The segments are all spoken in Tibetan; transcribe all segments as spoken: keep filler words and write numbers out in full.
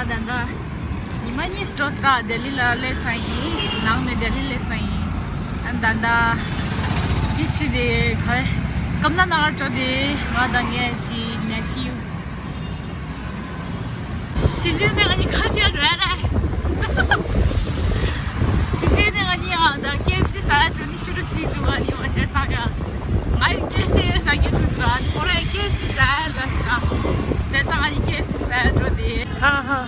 ད་ལྟ་ཉི་མ་གཉིས་འགྲོ་ས་ར་ལྡི་ལི་ལ་སླེབས་ཚར་ཡིན། ནང་ནས་ལྡི་ལི་སླེབས་ཚར་ཡིན། ཨ་ད་ལྟ་འདི་ཕྱི་དེ་ག་རེ་ཀམ་ལ་ན་གར་འགྲོ་དེ་ང་དང་ངའི་ཕྱི་ནེ་ཕིའུ། དེ་རྗེས་ནས་ང་གཉིས་ཁ་ཆེ་རེད་རེད། དེ་རྗེས་ནས་ང་གཉིས་ཨ་ད་ཀེ་ཨེཕ་སི་ཟ་ཡ་འགྲོ་ནི་ཤུ་རུ་བྱེད་འདུག་ང་གཉིས་བྱས་ཙང་ཡ། ང་ཡི་ཀེ་ཨེཕ་སི་ཟ་ངེས་འགྲོ་འདུག་ཨ་ཁོ་རང་ཀེ་ཨེཕ་སི་ཟ་ཡ་ལ་ཟ། བྱས་ཙང་ང་གཉིས་ཀེ་ཨེཕ་སི་ཟ་ཡ་འགྲོ་དེ། ཧ་ཧ།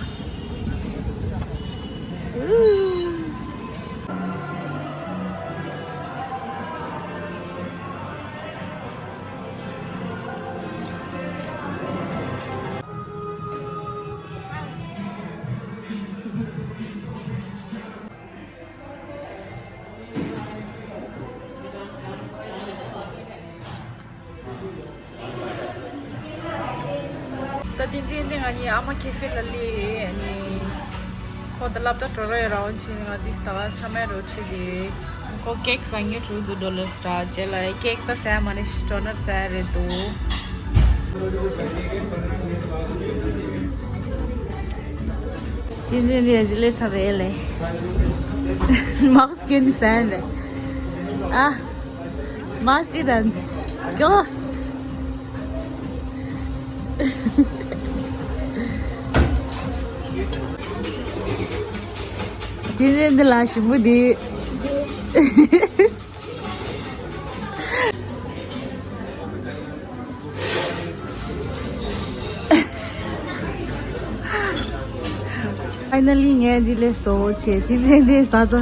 ད་དེ་འཛིན་དེ་ང་གཉིས་ཨ་མ་ཁེ་ཧྥེ་ལ་སླེབས་ནས་ཁོ་ད་སློབ་གྲྭ་འགྲོ་རེ་ར་བོ་ཆེ་ནས་ང་དེ་ད་ག་ཆ་མེད་རོ་ཆེ་དེ་ཁོ་ཀེག་ཟ་ངེས་འགྲོ་འདུག་ཌོ་ལར་སི་ཊར་རྗེས་ལ་ཀེག་ད་ཟ་མ་ནས་ཌོ་ནར་ཟ་རེད་འདུག་དེ་འཛིན་དེ་ཞི་ལས་ཚར་རེད་ལས། མག་སྐྱོན་ནི་ཟ་ཡ་རེད། ཨ། མག་སྐྱོན་དང་། ཅོ། དེ་འཛིན་འདི་ལ་ཞིམ་པོ་འདི། ཕའི་ནལ་ལི་ངས་ཇི་ལེ་སོ་ཆེ་དེ་ཚེ་འདི་ས་ཚོ།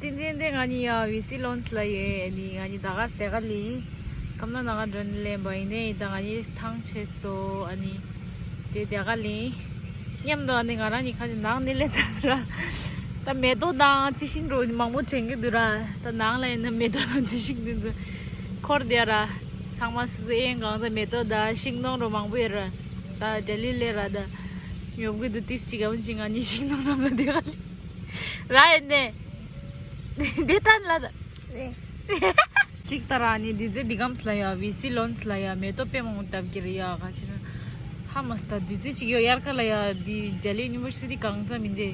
དེ་འཛིན་དེ་ང་གཉིས་ཡ་བི་སི་ལོན་སི་ལ་ཡོད་ནི་ང་གཉིས་ད་ག་སྟེ་ག་ལི་ཀམ་ན་ན་ག་འགྲོ་ནི་ལེན་པ་ཡིན་ནའི་ད་ང་གཉིས་ཐང་ཆད་སོ་ཨ་ནི་དེ་སྟེ་ག་ལི་མཉམ་དུ་ཨ་ནི་ང་རང་གཉིས་ཁ་ཅིག་ནང་ནི་ལེན་ཚར་སོ་ར། ད་མེ་ཏོག་དང་རྩི་ཤིང་འགྲོ་མང་པོ་དྲན་གི་འདུག་ར། ད་ནང་ལ་ཡིན་ན་མེ་ཏོག་དང་རྩི་ཤིང་འདི་ཚོ་འཁོར་བསྡད་ར། ཚང་མ་སུ་སུ་གཡས་གཡོན་གང་ས་མེ་ཏོག་དང་ཤིང་སྡོང་འགྲོ་མང་པོ་ཡོད་ར། ད་ལྡི་ལི་སླེབས་ར་ད་ཉོབ་གི་འདུག་ཏིས་ཅིག་གམ་ཅིག་ང་གཉིས་ཤིང་སྡོང་འགྲོ་ལ་བསྡད་ག་ལི། ར་ཡིན་ནས། བསྡད་ཐང་ལ་ད། རེད། གཅིག་ལྟ་ར་ནི་དུས་ཚོད་འདི་གམ་སི་ལ་ཡ་བི་སི་ལོན་སི་ལ་ཡ་མེ་ཏོག་དཔེ་མང་པོ་བཏབ་ཀྱི་རེད་ཡ། ག་ཅི་ན་ཧ་མ་སི་ད་དུས་ཚོད་ཅིག་ཡོད་དབྱར་ཁ་ལ་ཡ་འདི་ལྡི་ལི་ཡུ་ནི་ཝར་སི་ཊི་གང་ཙམ་མིན་ཏེ་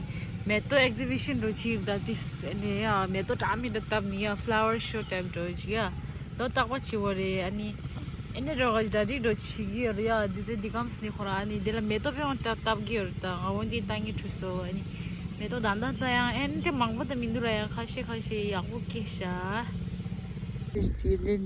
མེ་ཏོག་ཨེག་ཛི་བི་ཤན་འགྲོ་ཅིག་ད་དུས་ནས་ཡ་མེ་ཏོག་འདྲ་མི་འདྲ་བཏབ་ནི་ཡ་ཕ་ལ་ཝར་ཤོ་ཊའིབ་འགྲོ་ཅིག་ཡ་ལོ་རྟག་པ་བྱེད་འོ་རེད། ཨ་ནི་ཨེ་ནས་རོགས་ད་འདི་འགྲོ་བྱེད་ཀྱི་ཡོད་རེད་ཡ། དུས་ཚོད་འདི་གམ་སི་ནས་ཁོ་རང་ཨ་ནི་འདི་ལ་མེ་ཏོག་དཔེ་མང་པོ་བཏབ་ཀྱི་ཡོད་རེད། ད་ང་འོ་འདི་བཏང་གི་ཁྲུས་སོ་ཨ་ནི་མེ་ཏོག་ད་ད་ད་ཡང་ཨེ་ནས་དེ་མང་པོ་ད་མི་འདུག་ར། ཡང་ཁ་ཤས་ཁ་ཤས་ཡག་པོ་སྐྱེས་ཤག་དེ་ལས་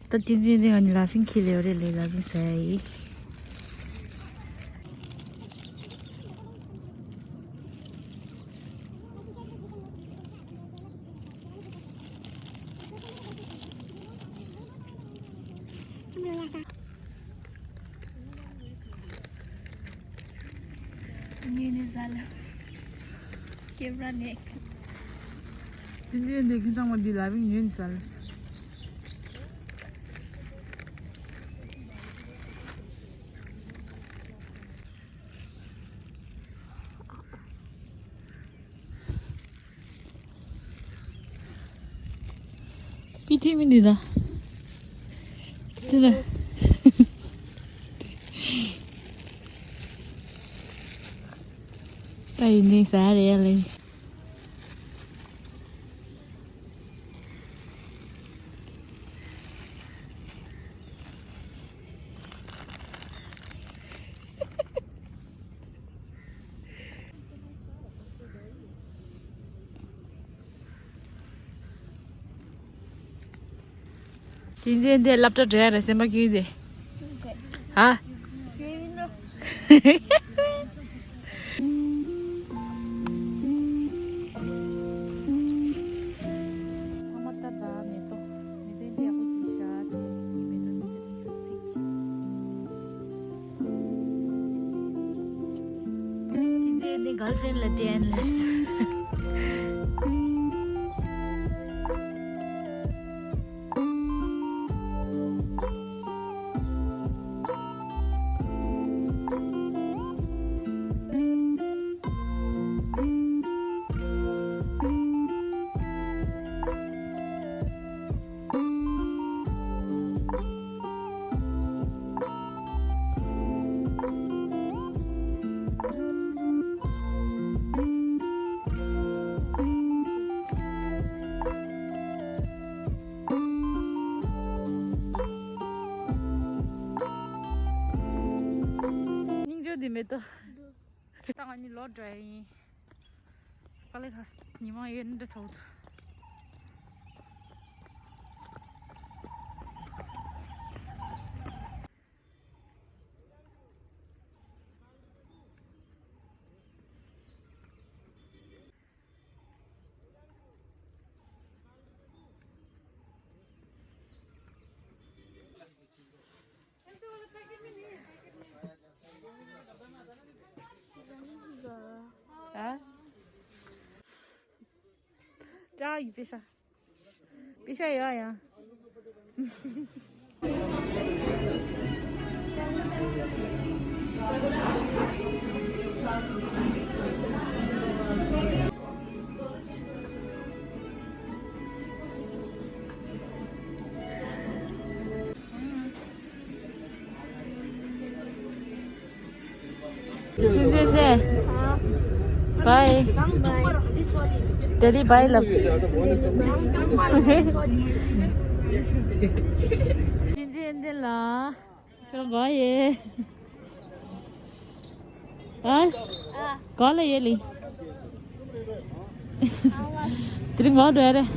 ད་དེ་འཛིན་དེ་ང་ནི་ལ་ཕིང་ཁི་ལེ་རེ་ལེ་ལ་ཕིང་ཟ་ཡི། ཉོས་ནས་ཟ་ལ། ཀེམ་ར་ནས། དེ་འདྲའི་འདི་ཁྱིམ་ཚང་མ་འདི་ལ་བིང་ཉོས་ནས་ཟ་ལ། པི་ཏི་མི་འདི་ད། དེ་ད། ད་ཡིན་ནི་ཟ་རེད་ཡ་ལེ། དེ་འཛིན་དེ་སློབ་གྲྭ་འགྲོ་ཡ་རེད་སེམས་པ་སྐྱིད་དེ། ཧ། ཚང་མ་ལྟ་ད་མེ་ཏོག་མེ་ཏོག་འདི་ཡག་པོ་སྐྱེས་ཤག་ཅེས་འདི་མེ་ཏོག་འདི་ཚིག་ཅིག་དེ་འཛིན་ནི་གར་ཕྲེན་ལ་ཏྲེན་ལས། ད་ང་གཉིས་ལོག་འགྲོ་ཡ་ཡིན། དཀའ་ལས་ཁག་ཉི་མ་ཡོད་འདྲ་ཚོགས། ཨ། ཀྲ་ཡི་པེ་ཤ། པེ་ཤ་ཡ་ཡ། ཅི་ཟེར་ཟེར། བའི། ཌེ་ལི་བའི་ལབ། ཅི་ཟེར་ཟེར་ལ། ཁྱོད་ག་ཡེ། ཨ། ག་ལ་ཡེ་ལི། དེ་རིང་ག་འགྲོ་ཡ་རེད།